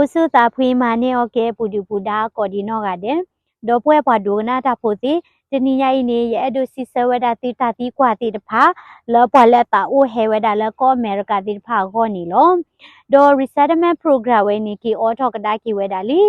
အိၣ်ဆူၣ်သးဖှံမၤန့ၢ်အီၤကဲ ပူၤဒုၣ်ပူၤဒါကိးဒံနီၢ်ဂၤဒဲး, ဒီပုၢ်ဝဲၢ်ပှၤဒိကနၣ်တၢ်ဖိသ့ၣ်, တနံၤညါအံၤန့ၣ် ယအဲၣ်ဒိးစံးဆၢဝဲဒၣ်သုတၢ်သံကွၢ်သ့ၣ်တဖၣ် လၢပှၤလၢအသးအိၣ်ဟဲဝဲဒၣ်လၢကီၢ်အမဲရကၤသ့ၣ်တဖၣ်အဂီၢ်န့ၣ်လီၤ. ဒီး resettlement program ဝဲန့ၣ် က့ၤအိးထီၣ်ကဒါက့ၤဝဲဒၣ်လံ.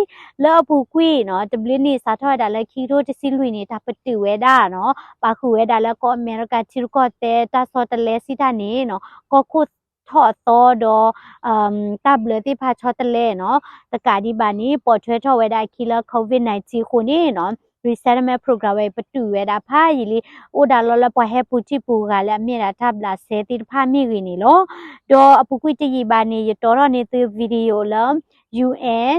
လၢအပူၤကွံာ်နီၤ တဘျုးနံၣ် စးထီၣ်ဝဲဒၣ်လၢခံကထိတဆံလွံၢ်န့ၣ် တၢ်ပတုာ်ဝဲဒၣ်နီၤ ပာ်ဃုာ်ဝဲဒၣ်လၢကီၢ်အမဲရကၤထံရူၢ်ကီၢ်သဲးတၢ်ဆီတလဲစံးတၢ်န့ၣ်နီၤ ကီၢ်ခိၣ်ထီၣ်အသီဒီး တၢ်ဘျၢသ့ၣ်တဖၣ်ဆီတလဲနီၤ တကးဒံးဘၣ်န့ၣ် ပိာ်ထွဲထီၣ်ဝဲဒၣ်အခံလၢ COVID nineteen အဃိန့ၣ်နီၤ resettlement program ဝဲအံၤ ပတုာ်ဝဲဒၣ်ဖးယံာ်လံ အိၣ်ဒၣ်လီၤလၢပှၤဟဲပူၤထံၣ်ပူၤဂၤလၢအမ့ၢ်ဒၣ် တၢ်ဘျးစဲသ့ၣ်တဖၣ်မ့ၢ်ဂ့ၤန့ၣ်လီၤ. ဒီးအပူၤကွံာ်တယံာ်ဘၣ်န့ၣ် ယတီထီၣ်န့ၢ်သု video လၢ UN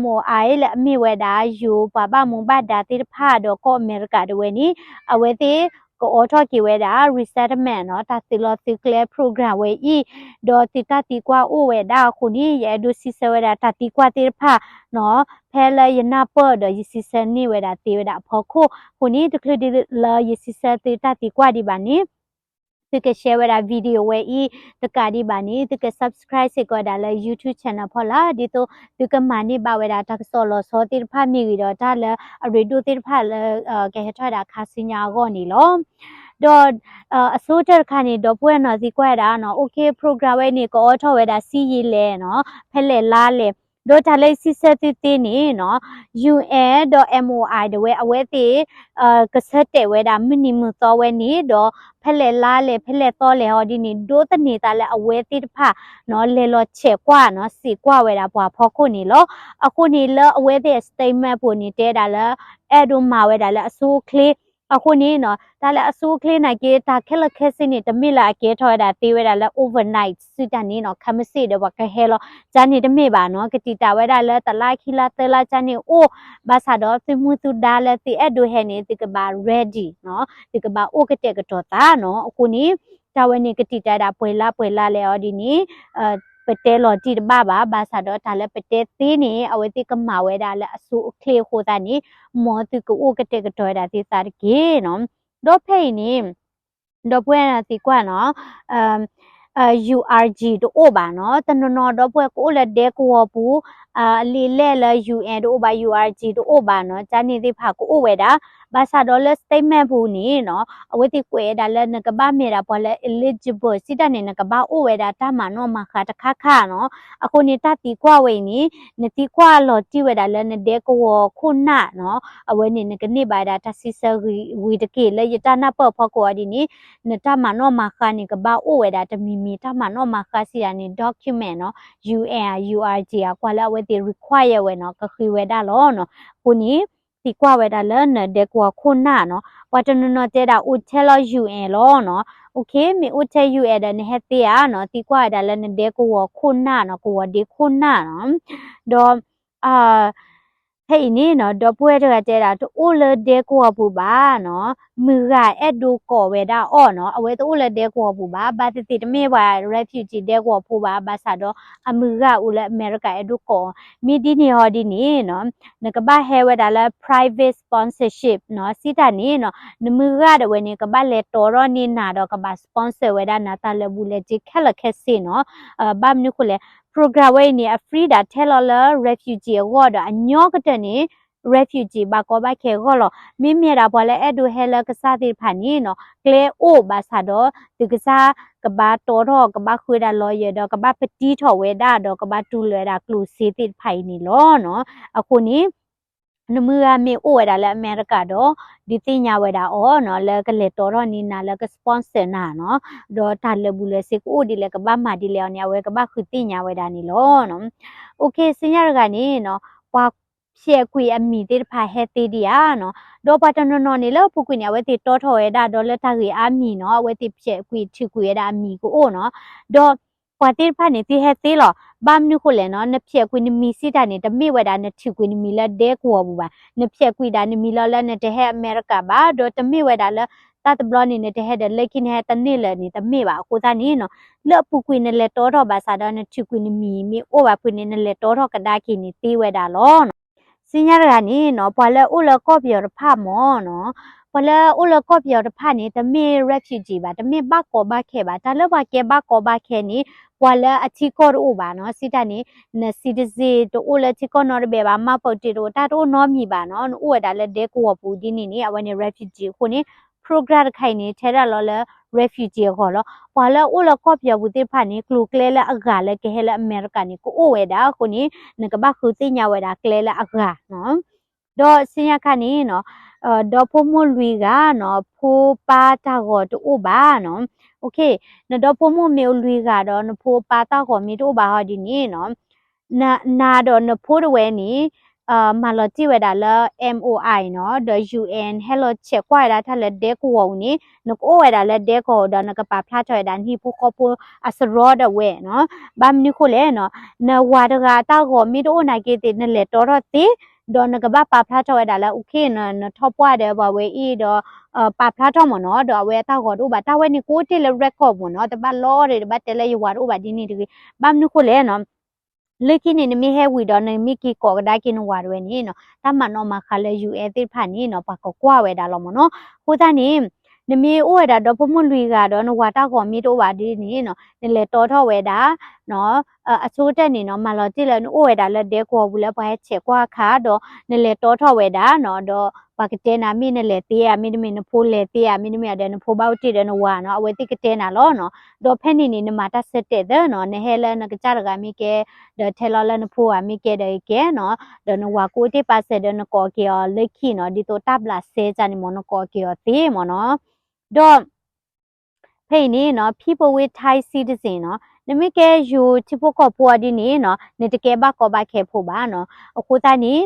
MOI လၢအမ့ၢ်ဝဲဒၣ် ယိၤပှၤဘၣ်မူဘၣ်ဒါသ့ၣ်တဖၣ် ဒီးကီၢ်အမဲရကၤတဝဲန့ၣ် အဝဲသ့ၣ်ကအိးထီၣ်က့ၤဝဲဒၣ် resettlement နီၤ တၢ်သုးလီၢ်သုးကျဲ program ဝဲအံၤ ဒီးသုတၢ်သံကွၢ်အိၣ်ဝဲဒၣ်အဃိန့ၣ် ယအဲၣ်ဒိးစံးဆၢဝဲဒၣ်တၢ်သံကွၢ်သ့ၣ်တဖၣ်နီၤ ဖဲလၢယနၢ်ပၢၢ်ဒီးယစံးဆၢန့ၢ်ဝဲဒၣ်သ့ဝဲဒၣ်အဖီခိၣ်အဃိန့ၣ် တချုးဒ်လၢယစံးဆၢသုတၢ်သံကွၢ်ဒံးဘၣ်န့ၣ် သုက share ဝဲဒၣ် video ဝဲအံၤ တကးဒံးဘၣ်န့ၣ် သုက subscribe စ့ၢ်ကီးဝဲဒၣ်လၢ YouTube channel ဖီလာ် ဒ်သိးသုကမၤန့ၢ်ဘၣ်ဝဲဒၣ်တၢ်ကစီၣ်လီၤဆီသ့ၣ်တဖၣ်မ့ၢ်ဂ့ၤဒီး တၢ်လၢအရ့ဒိၣ်သ့ၣ်တဖၣ်လၢ ကဟဲထီၣ်ဝဲဒၣ်ခါဆူညါအဂီၢ်န့ၣ်လီၤ. ဒီး အဆိကတၢၢ်တခါန့ၣ် ဒီပုၢ်ဝဲၢ်နီၤသံကွၢ်ဝဲဒၣ်နီၤ okay program ဝဲန့ၣ် ကအိးထီၣ်ဝဲဒၣ်ဆံးယံာ်လဲၣ်နီၤ ဖဲလဲၣ်လါလဲၣ် ဒီးတၢ်လၢယစံးဆၢသုသ့န့ၣ်နီၤ UN ဒီး MOI တဝဲ အဝဲသ့ၣ် ကဆၢတဲာ်ဝဲဒၣ်မုၢ်နံၤမုၢ်သီဝဲန့ၣ် ဒီးဖဲလဲၣ်လါလဲၣ် ဖဲလဲၣ်သီလဲၣ်ဟီဒ်န့ၣ် ဒိးသန့ၤသးလၢအဝဲသ့ၣ်တဖၣ်နီၤ လဲၤလီၤဆဲးကွၢ်နီၤ စံးကွၢ်ဝဲဒၣ်ပှၤဖီခိၣ်န့ၣ်လီၤ. အဃိန့ၣ်လၢအဝဲသ့ၣ်အ statement ပူၤန့ၣ် တဲဒၣ်လၢ အဲၣ်ဒိးမၤဝဲဒၣ်လၢအဆိအချ့ အဃိန့ၣ်နီၤ တၢ်လၢအဆိအချ့နာ်က့ တၢ်ခဲလၢာ်ခဲဆ့န့ၣ် တမ့ၢ်လၢအကဲထီၣ်ဝဲဒၣ်သ့ဝဲဒၣ်လၢ overnight စုတၢ်န့ၣ်နီၤ ခဲမုၢ်ဆ့ၣ်ဒီးပှၤကဟဲလီၤ ကန့ၣ်တမ့ၢ်ဘၣ်နီၤ ကတံာ်တာ်ဝဲဒၣ်လၢတလါခံလါသၢလါကန့ၣ်အိၣ် ဘၣ်ဆၣ်ဒီးသုမူသုဒါလၢသုအဲၣ်ဒိးဟဲန့ၣ် သုကဘၣ် ready နီၤ သုကဘၣ်အိၣ်ကတဲာ်ကတီၤသးနီၤ အဃိန့ၣ် တၢ်ဝဲန့ၣ်ကတံာ်တာ်ဝဲဒၣ်ပှဲၤလါပှဲၤလါလဲၣ်အီၤဒ်န့ၣ် ပတဲလီၤတံၢ်တဘၣ်ဘၣ် ဘၣ်ဆၣ်ဒီးတၢ်လၢပတဲသ့န့ၣ် အဝဲသ့ၣ်ကမၤဝဲဒၣ်လၢအဆိအချ့အဃိသတးန့ၣ် မ်သုကအိၣ်ကတဲာ်ကတီၤဝဲဒၣ်သုသးတက့ၢ်နီၤ. ဒီးဖဲအံၤန့ၣ် ဒီပုၢ်ဝဲၢ်သံကွၢ်နီၤ URG တအိၣ်ဘၣ်နီၤ တနီၤနီၤဒီပုၢ်ဝဲၢ်ကအိၣ်လၢဒဲကဝီၤပူၤ အလံာ်လဲၢ်လၢ UN တအိၣ်ဘၣ် URG တအိၣ်ဘၣ်နီၤ ကန့ၣ်သ့ၣ်တဖၣ်ကအိၣ်ဝဲဒၣ် ဘၣ်ဆၣ်ဒီးလၢ statement ပူၤန့ၣ်နီၤ အဝဲသ့ၣ်ကွဲးဝဲဒၣ်လၢနကဘၣ်မ့ၢ်ဒၣ်ပှၤလၢ eligible စံးတၢ်န့ၣ် နကဘၣ်အိၣ်ဝဲဒၣ်တၢ်မၤနီၣ်မၤဃါတခါခါနီၤ အဃိန့ၣ် တၢ်သံကွၢ်ဝဲအံၤန့ၣ် နသံကွၢ်လီၤတံၢ်ဝဲဒၣ်လၢနဒဲကဝီၤခိၣ်နၢ်နီၤ အဝဲန့ၣ် နကန့ၢ်ဘၣ်ဝဲဒၣ်တၢ်စံးဆၢဂ့ၤတက့ၢ် လၢယတၢ်နၢ်ပၢၢ်အဖီခိၣ်အီၤဒ်န့ၣ် နတၢ်မၤနီၣ်မၤဃါန့ၣ် ကဘၣ်အိၣ်ဝဲဒၣ်တမံၤမံၤ တၢ်မၤနီၣ်မၤဃါစံးတၢ်န့ၣ် document နီၤ UN ဧါ URG ဧါ ကွၢ်လၢအဝဲသ့ၣ် require ဝဲနီၤ ကဃ့ဝဲဒၣ်လီၤနီၤ အဃိန့ၣ် သံကွၢ်ဝဲဒၣ်လၢနဒဲကဝီၤခိၣ်နၢ်နီၤ ပှၤတနီၤနီၤတဲဒၣ်အိၣ်ထဲလီၤ UN လီၤနီၤ okay မ့ၢ်အိၣ်ထဲ UN ဒီးနဟဲသ့ဧါနီၤ သံကွၢ်ဝဲဒၣ်လၢနဒဲကဝီၤခိၣ်နၢ်နီၤ ကဝီၤဒ့ခိၣ်နၢ်နီၤ ဒီး ဖဲအံၤန့ၣ်နီၤ ဒီပုၢ်ဝဲၢ်တဂၤတဲဒၣ် တအိၣ်လၢဒဲကဝီၤပူၤဘၣ်နီၤ မုၢ်ဂၤအဲၣ်ဒိးကိးဝဲဒၣ်အီၤနီၤ အဝဲတအိၣ်လၢဒဲကဝီၤပူၤဘၣ် ဘၣ်သ့ၣ်သ့ၣ်တမ့ၢ်ပှၤ refugee ဒဲကဝီၤဖိဘၣ် ဘၣ်ဆၣ်ဒီး အမုၢ်ဂၤအိၣ်လၢအမဲရကၤအဲၣ်ဒိးကိးအီၤ မ့ၢ်ဒ်န့ၣ်ဟီဒ်န့ၣ်နီၤ နကဘၣ်ဟဲဝဲဒၣ်လၢ private sponsorship နီၤ စံးတၢ်န့ၣ်နီၤ နမုၢ်ဂၤဒၣ်ဝဲန့ၣ် ကဘၣ်လဲၤတီထီၣ်န့ၢ်နၤဒီးကဘၣ် sponsor ဝဲဒၣ်နၤတၢ်လၢာ်ဘူၣ်လၢာ်စ့ခဲလၢာ်ခဲဆ့နီၤ ဘၣ်မနုၤဃိလဲၣ် program ဝဲအံၤန့ၣ် အ free ဒၣ်ထဲလီၤလၢ refugee အဂီၢ်ဒီးအညီကတၢၢ်န့ၣ် refugee ဘၣ်ကီဘၣ်ခဲအဂီၢ်လီၤ မ့မ့ၢ်ဒၣ်ပှၤလၢအဲၣ်ဒိးဟဲလၢကစၢ်သ့ၣ်တဖၣ်န့ၣ်နီၤ ကျဲအိၣ်ဘၣ်ဆၣ်ဒီး သုကစၢ်ကဘၣ်တီထီၣ် ကဘၣ်ဃုဝဲဒၣ် lawyer ဒီးကဘၣ်ပတံထီၣ်ဝဲဒၣ်ဒီးကဘၣ်တူၢ်လိာ်ဝဲဒၣ် ကျိၣ်စ့သ့ၣ်တဖၣ်အံၤန့ၣ်လီၤနီၤ အဃိန့ၣ် နမုၢ်ဂၤမ့ၢ်အိၣ်ဝဲဒၣ်လၢအမဲရကၤဒီး ဒုးသ့ၣ်ညါဝဲဒၣ်အီၤနီၤ လၢကလဲၤတီထီၣ်န့ၢ်နၤလၢက sponsor နၤနီၤ ဒီးတၢ်လၢာ်ဘူၣ်လၢာ်စ့ကအိၣ်ဒ်လဲၣ် ကဘၣ်မၤဒ်လဲၣ်အီၤန့ၣ် အဝဲကဘၣ်ဃုသ့ၣ်ညါဝဲဒၣ်န့ၣ်လီၤနီၤ okay ဆူညါတဂၤန့ၣ်နီၤ ပှၤဖျဲးကွံာ်အမံၤသ့ၣ်တဖၣ်ဟဲသ့ဒံးဧါနီၤ ဒီးပှၤတနီၤနီၤန့ၣ်လၢအပူၤကွံာ်န့ၣ် အဝဲသ့ၣ်တီထီၣ်ဝဲဒၣ်ဒီးလၢတၢ်ဂ့ၢ်အါမံၤနီၤ အဝဲသ့ၣ်ဖျဲးကွံာ်ထုးကွံာ်ဝဲဒၣ်အမံၤကအိၣ်နီၤ ဒီး ပှၤသ့ၣ်တဖၣ်န့ၣ် သုဟဲသ့လီၤ ဘၣ်မနုၤဃိလဲၣ်နီၤ နဖျဲးကွံာ်နမံၤစံးတၢ်န့ၣ် တမ့ၢ်ဝဲဒၣ်နထုးကွံာ်နမံၤလၢဒဲကဝီၤပူၤဘၣ် နဖျဲးကွံာ်ဒၣ်နမံၤလီၤလၢနတဟဲအမဲရကၤဘၣ် ဒီးတမ့ၢ်ဝဲဒၣ်လၢ တၢ်တဘျီန့ၣ် နတဟဲဒီးလၢခံနဟဲတန့ၢ်လၢာ်န့ၣ် တမ့ၢ်ဘၣ် အဃိသတးန့ၣ်နီၤ လၢအပူၤကွံာ်နလဲၤတီထီၣ်ဘၣ်ဆၣ်ဒီးနထုးကွံာ်နမံၤမ့ၢ်အိၣ်ဘၣ်ဖုးန့ၣ် နလဲၤတီထီၣ်ကဒါက့ၤန့ၣ်သ့ဝဲဒၣ်လီၤနီၤ ဆူညါတဂၤန့ၣ်နီၤ ပှၤလၢအအိၣ်လၢကီၢ်ပယီၤတဖၣ်မ့ၢ်နီၤ ပှၤလၢအိၣ်လၢကီၢ်ပယီၤတဖၣ်န့ၣ် တမ့ၢ် refugee ဘၣ်, တမ့ၢ်ဘၣ်ကီဘၣ်ခဲဘၣ်. တၢ်လၢပှၤကဲဘၣ်ကီဘၣ်ခဲန့ၣ် ပှၤလၢအထံကီၢ်တအိၣ်ဘၣ်နီၤ. စံးတၢ်န့ၣ် န citizen တအိၣ်လၢထံကီၢ်နီတဘ့ၣ်ဘၣ်, မှတ်ပုံတင်တအိၣ်, တၢ်တအိၣ်နီတမံၤဘၣ်နီၤ, နအိၣ်ဝဲဒၣ်လၢဒဲကဝီၤပူၤဒ်န့ၣ်န့ၣ် အဝဲန့ၣ် refugee အဃိန့ၣ် program တခါအံၤန့ၣ် ထဲဒၣ်လီၤလၢ refugee အဂီၢ်လီၤ. ပှၤလၢအအိၣ်လၢကီၢ်ပယီၤပူၤသ့ၣ်တဖၣ်န့ၣ် ကျိၤကျဲလၢအဂၤလၢကဟဲလၢအမဲရကၤန့ၣ် ကအိၣ်ဝဲဒၣ်အဃိန့ၣ် နကဘၣ်ဃုသ့ၣ်ညါဝဲဒၣ်ကျဲလၢအဂၤနီၤ. ဒီးဆူညါခါန့ၣ်နီၤ, ဒီဖိမိၢ်လွံၢ်ဂၤနီၤ, ဖိပၢ်တၢ်ဂီၤတအိၣ်ဘၣ်နီၤ. နဒီဖိမိၢ်မ့ၢ်အိၣ်လွံၢ်ဂၤဒီး နဖိပၢ်တၢ်ဂီၤမ့ၢ်တအိၣ်ဘၣ်ဟီဒ်န့ၣ်နီၤ, နၤဒီးနဖိတဝဲန့ၣ် မၤလီၤတံၢ်ဝဲဒၣ်လၢ M O I နီၤ, ဒီး U N ဟဲလီၤဆဲးကွၢ်ဝဲဒၣ်တၢ်လၢဒဲကဝီၤပူၤန့ၣ် နကအိၣ်ဝဲဒၣ်လၢဒဲကဝီၤပူၤဒီး နကပာ်ဖျါထီၣ်ဝဲဒၣ်နဟံၣ်ဖိဃီဖိအစရီဒီးဝဲနီၤ. ဘၣ်မနုၤဃိလဲၣ်နီၤ, နဝၤတဂၤအတၢ်ဂီၤမ့ၢ်တအိၣ်နာ်က့သ့ၣ် နလဲၤတီထီၣ်သ့, ဒီးနကဘၣ်ပာ်ဖျါထီၣ်ဝဲဒၣ်လၢ okay နီၤ, နထီၣ်ပှၢ်ဒီးပှၤဝဲအံၤဒီး ပာ်ဖျါထီၣ်မ့ၢ်နီၤ, ဒီးအဝဲအတၢ်ဂီၤတအိၣ်ဘၣ်, တၢ်ဝဲန့ၣ်ကအိၣ်တ့ၢ်လၢ record မ့ၢ်နီၤ, တဘၣ်လီအီၤဒီး တဘၣ်တဲလၢယဝၤတအိၣ်ဘၣ်ဒ်န့ၣ်တဂ့ၤ. ဘၣ်မနုၤဃိလဲၣ်နီၤ, လၢခံန့ၣ် နမ့ၢ်ဟဲဝံၤဒီးနမ့ၢ်က့ၤကိးကဒါက့ၤနဝၤတဝဲန့ၣ်နီၤ, တၢ်မၤနီၣ်မၤဃါလၢ U N သ့ၣ်တဖၣ်န့ၣ်နီၤ ပှၤကကွၢ်ဝဲဒၣ်လီၤမ့ၢ်နီၤ. အဃိသတးန့ၣ် နမ့ၢ်အိၣ်ဝဲဒၣ်ဒီဖိမိၢ်လွံၢ်ဂၤဒီး နဝၤတၢ်ဂီၤမ့ၢ်တအိၣ်ဘၣ်ဒ်န့ၣ်နီၤ, နလဲၤတီထီၣ်ဝဲဒၣ် အဆိကတၢၢ်န့ၣ်နီၤ, မၤလီၤတံၢ်လၢနအိၣ်ဝဲဒၣ်လၢဒဲကဝီၤပူၤလၢပှၤဟဲဆဲးကွၢ်အခါဒီး နလဲၤတီထီၣ်ဝဲဒၣ်နီၤ, ဒီးပှၤကတဲနၤ မ့ၢ်နလဲၤသ့ဧါ, မ့တမ့ၢ်နဖိလဲၤသ့ဧါ, မ့တမ့ၢ်ဒီးနဖိဘၣ်အိၣ်တ့ၢ်ဒီးနဝၤနီၤ, အဝဲသ့ၣ်ကတဲနၤလီၤနီၤ. ဒီးဖဲန့ၣ်န့ၣ် နမၤတၢ်ဆၢတဲာ်သၢနီၤ, နဟဲလၢနကစၢ်တဂၤမ့ၢ်ကဲ, ဒီးထဲလီၤလၢနဖိဧါမ့ၢ်ကဲဒီးကဲနီၤ, ဒီးနဝၤကအိၣ်တ့ၢ်ပာ်စၢၤဒီးနကိးက့ၤအီၤလၢခံနီၤ, ဒ်သိးတၢ်ဘျးစဲကန့ၣ်မ့ၢ် နကိးက့ၤအီၤသ့မ့ၢ်နီၤ. ဒီး ဖဲအံၤန့ၣ်နီၤ, people with Thai citizen နီၤ, နမ့ၢ်ကဲယိၤထံဖိကီၢ်ဖိအီၤဒ်န့ၣ်နီၤ, နတကဲဘၣ်ကီဘၣ်ခဲဖိဘၣ်နီၤ. အဃိသတးန့ၣ်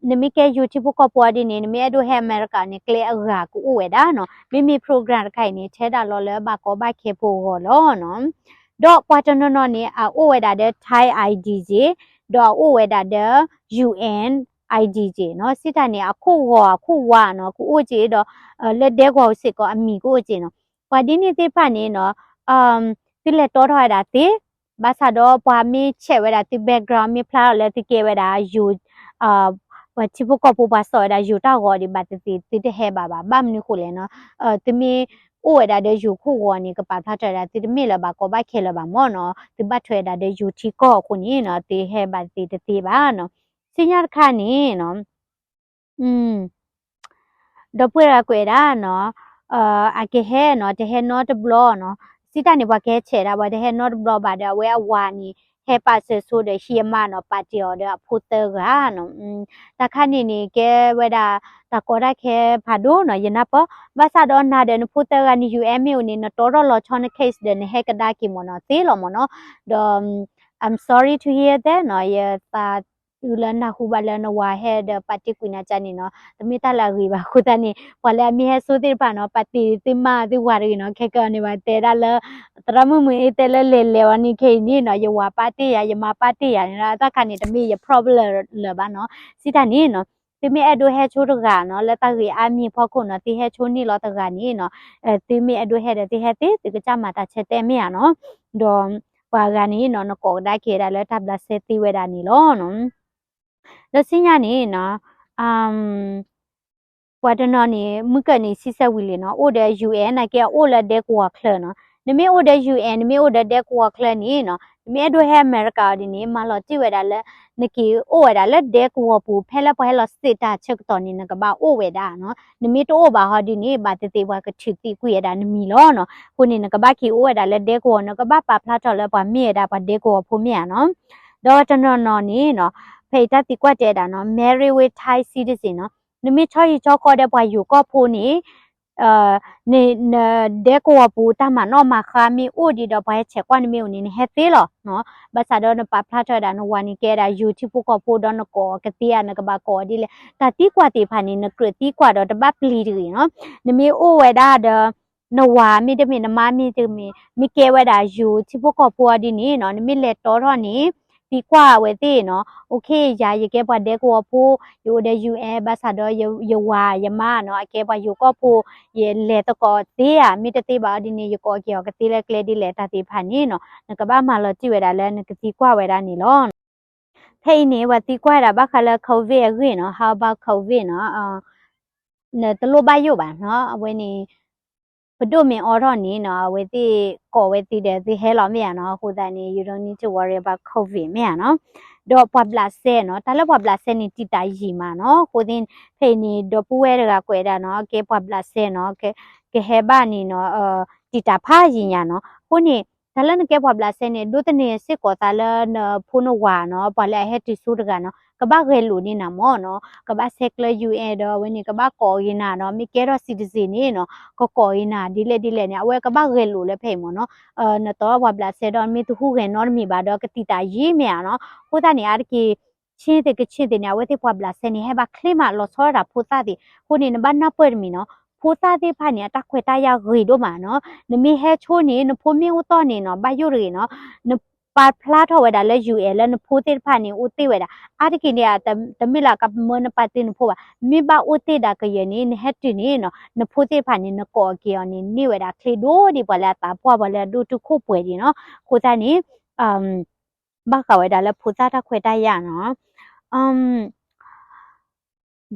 နမ့ၢ်ကဲယိၤထံဖိကီၢ်ဖိအီၤဒ်န့ၣ် နမ့ၢ်အဲၣ်ဒိးဟဲအမဲရကၤန့ၣ် ကျဲအဂၤကအိၣ်ဝဲဒၣ်နီၤ. မ့မ့ၢ် program တခါအံၤန့ၣ် ထဲဒၣ်လီၤလၢဘၣ်ကီဘၣ်ခဲဖိအဂီၢ်လီၤနီၤ. ဒီးပှၤတနီၤနီၤန့ၣ် အအိၣ်ဝဲဒၣ်ဒီး Thai I D က့, ဒီးအအိၣ်ဝဲဒၣ်ဒီး U N I D က့နီၤ. စံးတၢ်န့ၣ် အခိၣ်ဂီၤအခိၣ်ဝါနီၤ ကအိၣ်က့ဒီး လၢဒဲကဝီၤစ့ၢ်ကီးအမံၤကအိၣ်က့နီၤ. ပှၤဒ်န့ၣ်သ့ၣ်တဖၣ်န့ၣ်နီၤ, သုလဲၤတီထီၣ်ဝဲဒၣ်သ့, ဘၣ်ဆၣ်ဒီးပှၤမ့ၢ်ဆဲးဝဲဒၣ်သု background မ့ၢ်ဖျါထီၣ်လၢသုကဲဝဲဒၣ်ယိၤ, ပှၤထံဖိကီၢ်ဖိပှၤစိာ်ဝဲဒၣ်ယိၤတၢ်ဂီၤဒံးဘၣ်သ့ၣ်သ့ၣ် သုတဟဲဘၣ်ဘၣ်. ဘၣ်မနုၤဃိလဲၣ်နီၤ, သုမ့ၢ်အိၣ်ဝဲဒၣ်ဒီးယိၤခိၣ်ဂီၤန့ၣ် ကပာ်ဖျါထီၣ်ဝဲဒၣ်သုတမ့ၢ်လၢၤဘၣ်ကီဘၣ်ခဲလၢၤဘၣ်မ့ၢ်နီၤ. သုဘၣ်ထွဲဝဲဒၣ်ဒီးယိၤထံကီၢ်အဃိန့ၣ်နီၤ သုဟဲဘၣ်သ့ၣ်တသ့ဘၣ်နီၤ. ဆူညါတခါန့ၣ်နီၤ ဒီပုၢ်ဝဲၢ်ကွဲးဒၣ်နီၤ, အကဟဲနီၤ တဟဲနီတဘျီနီၤ. စံးတၢ်န့ၣ် ပှၤကဟဲဆဲးဒၣ် ပှၤတဟဲနီတဘျီဘၣ်ဒီး အဝဲအဝၤန့ၣ် ဟဲပာ်စၢၤဆိဒီးဟံးအမါနီၤ ပာ်တ့ၢ်အီၤဒီးအဖိသၢဂၤနီၤ. တၢ်ခါန့ၣ်န့ၣ် ကဲဝဲဒၣ်တၢ်ကီတၢ်ခဲဖးဒိၣ်နီၤ ယနၢ်ပၢၢ်. ဘၣ်ဆၣ်ဒီးနၤဒီးနဖိသၢဂၤန့ၣ် U N မ့ၢ်အိၣ်န့ၣ် နတီထီၣ်လီၤဆီန case ဒီးနဟဲကဒါက့ၤမ့ၢ်နီၤ သ့လီၤမ့ၢ်နီၤ. ဒီး I'm sorry to hear that နီၤ, ယသး တုၤလၢနၢ်ဟူဘၣ်လၢနဝၤဟဲဒီးပာ်တ့ၢ်ကွံာ်နၤကန့ၣ်နီၤ, တမ့ၢ်တၢ်လၢအဂ့ၤဘၣ်. အဃိသတးန့ၣ် ပှၤလၢအမ့ၢ်ဟဲဆိသ့ၣ်တဖၣ်နီၤ ပာ်တ့ၢ်သုမါသုဝၤတဂ့ၤနီၤ. ခဲကနံၣ်န့ၣ် ပှၤတဲဒၣ်လၢ သရၣ်မုၣ်မုၢ်အ့တဲလၢလဲၤလဲၤဝဲန့ၣ် ခဲအံၤန့ၣ်နီၤ ယဝၤပာ်တ့ၢ်ယၤ ယမါပာ်တ့ၢ်ယၤန့ၣ် တၢ်ခါန့ၣ် တမ့ၢ်ယ problem လၢၤဘၣ်နီၤ. စံးတၢ်န့ၣ်နီၤ သုမ့ၢ်အဲၣ်ဒိးဟဲဆိတဂၤနီၤ လၢတၢ်ဂ့ၢ်အါမံၤဖီခိၣ်နီၤ သုဟဲဆိန့ၢ်လီၤတဂၤန့ၣ်နီၤ, သုမ့ၢ်အဲၣ်ဒိးဟဲဒီးသုဟဲသ့ သုကစၢ်မၤတၢ်ဆၢတဲာ်မ့ၢ်ဧါနီၤ. ဒီးပှၤဂၤန့ၣ်နီၤ နကိးကဒါက့ၤဒၣ်လၢတၢ်ဘျးစဲသ့ဝဲဒၣ်န့ၣ်လီၤ. ဒီးဆူညါန့ၣ်နီၤ ပှၤတနီၤန့ၣ် မုၢ်ကၢၢ်န့ၣ် ဆံဆဲဝံၤလံနီၤ အိၣ်ဒီး U N နာ်က့ အအိၣ်လၢဒဲကဝီၤချၢနီၤ. နမ့ၢ်အိၣ်ဒီး U N နမ့ၢ်အိၣ်ဒီးဒဲကဝီၤချၢန့ၣ်နီၤ နမ့ၢ်အဲၣ်ဒိးဟဲအမဲရကၤအီၤဒ်န့ၣ် မၤလီၤတံၢ်ဝဲဒၣ်လၢ နက့ၤအိၣ်ဝဲဒၣ်လၢဒဲကဝီၤပူၤ ဖဲလၢပှၤဟဲလီၤစ့းတၢ်ဆၢကတီၢ်န့ၣ် နကဘၣ်အိၣ်ဝဲဒၣ်နီၤ. နမ့ၢ်တအိၣ်ဘၣ်ဟီဒ်န့ၣ် ဘၣ်သ့ၣ်သ့ၣ်ပှၤကထုးသံကွံာ်ဝဲဒၣ်နမံၤလီၤနီၤ. အဃိန့ၣ် နကဘၣ်က့ၤအိၣ်ဝဲဒၣ်လၢဒဲကဝီၤ နကဘၣ်ပာ်ဖျါထီၣ်လၢပှၤမ့ၢ်ဝဲဒၣ်ပှၤဒဲကဝီၤဖိမ့ၢ်ဧါနီၤ. ဒီးတနီၤနီၤန့ၣ်နီၤ ဖဲအံၤတၢ်သံကွၢ်တဲဒၣ်နီၤ married with Thai citizen နီၤ နမ့ၢ်ဆီဟံၣ်ဆီဃီဒီးပှၤယိၤကီၢ်ဖိန့ၣ် န နဒဲကဝီၤပူၤတၢ်မၤနီၣ်မၤဃါမ့ၢ်အိၣ်ဒံးဒီးပှၤဟဲဆဲးကွၢ်နမ့ၢ်အိၣ်န့ၣ် နဟဲသ့လီၤနီၤ. ဘၣ်ဆၣ်ဒီးနပာ်ဖျါထီၣ်ဝဲဒၣ်နဝၤန့ၣ်ကဲဒၣ်ယိၤထံဖိကီၢ်ဖိဒီးနကိးအီၤကသ့ဧါ နကဘၣ်ကိးအီၤဒ်လဲၣ် တၢ်သံကွၢ်သ့ၣ်တဖၣ်န့ၣ် နကြၢးသံကွၢ်ဒီးတဘၣ်ပျံၤတဂ့ၤနီၤ. နမ့ၢ်အိၣ်ဝဲဒၣ်ဒီး နဝၤမ့တမ့ၢ် နမါမ့တမ့ၢ် မ့ၢ်ကဲဝဲဒၣ်ယိၤထံဖိကီၢ်ဖိအီၤဒ်န့ၣ်နီၤ နမ့ၢ်လဲၤတီထီၣ်န့ၣ် သံကွၢ်အဝဲသ့ၣ်နီၤ OK ယၤ ယကဲပှၤဒဲကဝီၤဖိ ယအိၣ်ဒီး UN ဘၣ်ဆၣ်ဒီးယဝၤယမါနီၤ အကဲပှၤယိၤကီၢ်ဖိ ယလဲၤသကိးသ့ဧါ မ့ၢ်တသ့ဘၣ်အီၤဒ်န့ၣ် ယကိးက့ၤအီၤကသ့လၢကျဲဒ်လဲၣ် တၢ်သ့ၣ်တဖၣ်န့ၣ်နီၤ နကဘၣ်မၤလီၤတံၢ်ဝဲဒၣ်လၢနကသံကွၢ်ဝဲဒၣ်န့ၣ်လီၤ. ဖဲအံၤန့ၣ် ပှၤသံကွၢ်ဝဲဒၣ်ဘၣ်ဃးလၢ COVID အဂ့ၢ်နီၤ how about COVID နီၤ နတလိၣ်ဘၣ်ယိၣ်ဘၣ်နီၤ. အဝဲန့ၣ် ပဒိၣ်မ့ၢ်အိးထီၣ်န့ၣ်နီၤ အဝဲသ့ၣ်ကိးဝဲသုဒီးသုဟဲလီၤမ့ၢ်ဧါနီၤ. အဃိသတးန့ၣ် you don't need to worry about covid မ့ၢ်ဧါနီၤ. ဒီးပှၤဘျးစဲနီၤ တၢ်လၢပှၤဘျးစဲန့ၣ် တံာ်တာ်ယံာ်မးနီၤ. အဃိသတး ဖဲအံၤန့ၣ် ဒီပုၢ်ဝဲၢ်တဂၤကွဲးဒၣ်နီၤ ကဲပှၤဘျးစဲနီၤ ကဟဲဘၣ်န့ၣ်နီၤ တံာ်တာ်ဖးယံာ်ညါနီၤ. အဃိန့ၣ် တၢ်လၢနကဲပှၤဘျးစဲန့ၣ် ဒိးသန့ၤစ့ၢ်ကီးသးလၢနဖိနဝၤနီၤ ပှၤလၢအဟဲတုၤဆိတဂၤနီၤ ကဘၣ်ဂဲၤလိာ်န့ၢ်နၤမ့ၢ်နီၤ. ကဘၣ်ဆဲးကျၢ ယူၢ်အဲၣ် ဒီးအဝဲန့ၣ် ကဘၣ်ကိးက့ၤနၤနီၤ. မ့ၢ်ကဲထီၣ် citizen န့ၣ်နီၤ ကကိးက့ၤနၤဒ်လဲၣ်ဒ်လဲၣ်န့ၣ် အဝဲကဘၣ်ဂဲၤလိာ်လၢဖဲအံၤမ့ၢ်နီၤ. နတီပှၤဘျးစဲဒီး မ့ၢ်တဟူးဂဲၤနီတမံၤဘၣ်ဒီး ကတံာ်တာ်ယံာ်မ့ၢ်ဧါနီၤ. အဃိသတးန့ၣ် အါတက့ၢ် ဆ့သ့ၣ်ကဆ့သ့ၣ်န့ၣ် အဝဲသ့ၣ်ပှၤဘျးစဲန့ၣ် ဟဲဘၣ်ချ့မး လီၤဆီဒၣ်တၢ်ဖိသၣ်သ့ၣ်. အဃိန့ၣ် နဘၣ်နၢ်ပၢၢ်တမံၤနီၤ ဖိသၣ်သ့ၣ်တဖၣ်န့ၣ် အတၢ်ခွဲးတၢ်ယာ်ဂ့ၤဒိၣ်မးနီၤ. နမ့ၢ်ဟဲဆိန့ၣ် နဖိမ့ၢ်အိၣ်တီၢ်န့ၣ်နီၤ ဘၣ်ယိၣ်တဂ့ၤနီၤ. နပာ်ဖျါထီၣ်ဝဲဒၣ်လၢ ယူၢ်အဲၣ် လၢနဖိသ့ၣ်တဖၣ်န့ၣ် အိၣ်တ့ၢ်ဝဲဒၣ် အါတက့ၢ်န့ၣ် တမ့ၢ်လၢကမၢနပာ်တ့ၢ်နဖိဘၣ်. မ့ၢ်ဘၣ်အိၣ်တ့ၢ်ဒၣ်ကယဲၢ်န့ၣ် နဟဲတုၤန့ၣ်နီၤ နဖိသ့ၣ်တဖၣ်န့ၣ် နကိးက့ၤအီၤန့ၣ် န့ၢ်ဝဲဒၣ်ချ့ဒိၣ်ဒံး ပှၤလၢအသးပှၢ် ပှၤလၢအဒိၣ်တုာ်ခိၣ်ပှဲၤဒံးနီၤ. အဃိသတးန့ၣ် ဘၣ်ဃးဝဲဒၣ်လၢဖိသၣ်တၢ်ခွဲးတၢ်ယာ်နီၤ.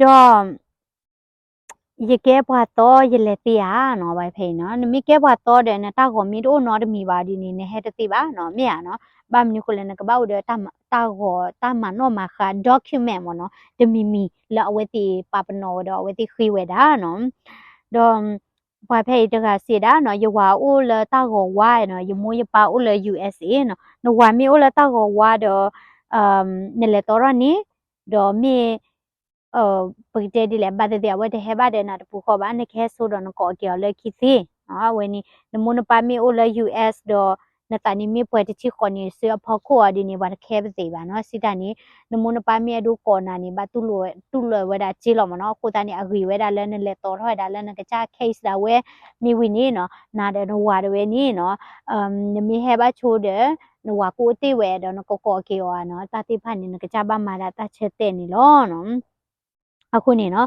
ဒီး ယကဲပှၤသီယလဲၤသ့ဧါနီၤ ဝဲဖဲအံၤနီၤ. နမ့ၢ်ကဲပှၤသီဒီး နတၢ်ဂီၤမ့ၢ်တအိၣ်နီတမံၤဘၣ်ဒ်န့ၣ် နဟဲတသ့ဘၣ်နီၤ မ့ၢ်ဧါနီၤ. ဘၣ်မနုၤဃိလဲၣ် နကဘၣ်အိၣ်ဒီးတၢ်ဂီၤတၢ်မၤနီၣ်မၤဃါ document မ့ၢ်နီၤ တမံၤမံၤလၢအဝဲသ့ၣ်ပာ်ပနီၣ်ဝဲဒီး အဝဲသ့ၣ်ဃ့ဝဲဒၣ်နီၤ. ဒီး ပှၤဖဲအံၤတဂၤစံးဒၣ်နီၤ ယဝၤအိၣ်လၢတၢ်ဂီၤဝါနီၤ ယမိၢ်ယပၢ်အိၣ်လၢ ယူၢ်အဲၣ်ၡ်ၡ်ၡ်ၣ်နီၤ. နဝၤမ့ၢ်အိၣ်လၢတၢ်ဂီၤဝါဒီး နလဲၤတီထီၣ်န့ၣ် ဒီးမ့ၢ် ပကတဲဒ်လဲၣ် ဘၣ်သ့ၣ်သ့ၣ် အဝဲတဟဲဘၣ်ဒီးနၤတပူၤဃီဘၣ် နကဟဲဆိဒီးနကိးက့ၤအီၤလၢခံသ့ အဝဲန့ၣ် နမိၢ်နပၢ်မ့ၢ်အိၣ်လၢ ယူၢ်အဲၣ်ၡ်ၡ်ၡ်ၣ်ဒီး နသးန့ၣ်မ့ၢ်ပှဲၤတဆံဃိးနံၣ် ဆူအဖီခိၣ်အီၤဒ်န့ၣ် ပှၤတခဲပသ့ၣ်ဘၣ်နီၤ စံးတၢ်န့ၣ် နမိၢ်နပၢ်မ့ၢ်အဲၣ်ဒိးကိးနၤန့ၣ် ဘၣ်တူၢ်လိာ်ဝဲဒၣ်စ့လီၤမ့ၢ်နီၤ. အဃိသတးန့ၣ် အဂ့ၤဝဲဒၣ်လၢနလဲၤတီထီၣ်ဝဲဒၣ်လၢနကစၢ် case ဒၣ်ဝဲ မ့ၢ်ဝံၤန့ၣ်နီၤ နၤဒီးနဝၤတဝဲန့ၣ်နီၤ နမ့ၢ်ဟဲဘၣ်ဆိဒီး နဝၤကအိၣ်တ့ၢ်ဝဲဒီးနကကိးက့ၤအီၤနီၤ တၢ်သ့ၣ်တဖၣ်န့ၣ် နကစၢ်ဘၣ်မၤဒၣ်တၢ်ဆၢတဲာ်န့ၣ်လီၤနီၤ. အဃိန့ၣ်နီၤ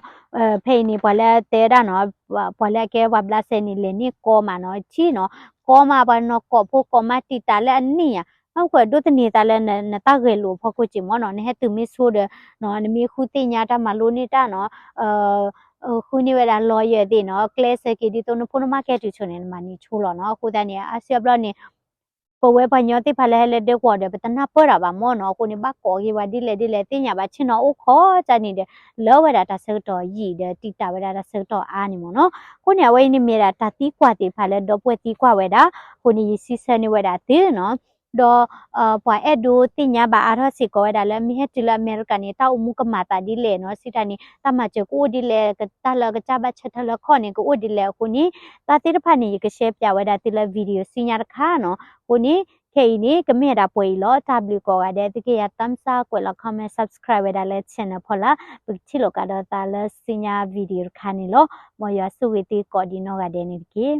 ဖဲအံၤန့ၣ် ပှၤလၢအတဲဒၣ်နီၤ ပှၤလၢအကဲပှၤဘျးစဲန့ၣ် လဲၤန့ၢ်ကီမးနီၤ ထံၣ်နီၤ ကီမး ပှၤနီၢ်ကိးဖိကိးမးတံာ်တာ်လၢအနံၣ်ယါ အဃိဒိးသန့ၤသးလၢနတၢ်ဂဲၤလိာ်အဖီခိၣ်စ့ၢ်မ့ၢ်နီၤ နဟဲတုၤမ့ၢ်ဆိဒီး နမ့ၢ်ဃုသ့ၣ်ညါတၢ်မၤလိန့ၢ်တၢ်နီၤ ဃုန့ၢ်ဝဲဒၣ် lawyer သ့ၣ်နီၤ ကျဲးစၢးက့ၤဒ်သိးနဖိနမါကဟဲတုၤဆိန့ၣ် နမၤန့ၢ်ဆိလီၤနီၤ. အဃိသတးန့ၣ် အါစုအါဘျီန့ၣ် ပဝဲပှၤကညီသ့ၣ်တဖၣ်လၢဟဲလၢဒဲကဝီၤဒီး ပတနၢ်ပၢၢ်တၢ်ဘၣ်မ့ၢ်နီၤ အဃိန့ၣ် ဘၣ်ကိးက့ၤဝဲဒ်လဲၣ်ဒ်လဲၣ် သ့ၣ်ညါဘၣ်ဆ့ၣ်နီၤအိၣ်ခိးကၢ်န့ၣ်ဒီး လၢဝဲဒၣ်တၢ်ဆၢကတီၢ်ယံာ်ဒီး တံာ်တာ်ဝဲဒၣ်တၢ်ဆၢကတီၢ်အါန့ၣ်မ့ၢ်နီၤ. အဃိန့ၣ် အဝဲအံၤန့ၣ်မ့ၢ်ဒၣ်တၢ်သံကွၢ်သ့ၣ်တဖၣ်လၢဒီပုၢ်ဝဲၢ်သံကွၢ်ဝဲဒၣ် အဃိန့ၣ် ယစံးဆၢန့ၢ်ဝဲဒၣ်သုနီၤ ဒီး ပှၤအဲၣ်ဒိးသ့ၣ်ညါဘၣ်အါထီၣ်စ့ၢ်ကီးဝဲဒၣ်လၢ မ့ၢ်ဟဲတုၤလၢအမဲရကၤန့ၣ် တၢ်အိၣ်မူကမၤသးဒ်လဲၣ်နီၤ စံးတၢ်န့ၣ် တၢ်မၤစၢၤကအိၣ်ဒ်လဲၣ် တၢ်လၢကစၢ်ဘၣ်ဆၢထၢၣ်လၢခီၣ်န့ၣ် ကအိၣ်ဒ်လဲၣ်အဃိန့ၣ် တၢ်သ့ၣ်တဖၣ်န့ၣ် ယကရှဲပၠးဝဲဒၣ်သုလၢ video ဆူညါတခါနီၤ. အဃိန့ၣ် ခဲအံၤန့ၣ် ကမ့ၢ်ဒၣ်ပှဲၤအံၤလီၤ. တၢ်ဘျုးကိးဂၤဒဲး သုကယၤ thumbs up ကွဲးလီၤ comment subscribe ဝဲဒၣ်လၢ channel ဖီလာ် ပကထံၣ်လိာ်ကဒီးသးလၢဆူညါ video တခါန့ၣ်လီၤ. မ်ယွၤဆိၣ်ဂ့ၤသုကိးဒံးနီၢ်ဂၤဒဲးန့ၣ်တက့ၢ်.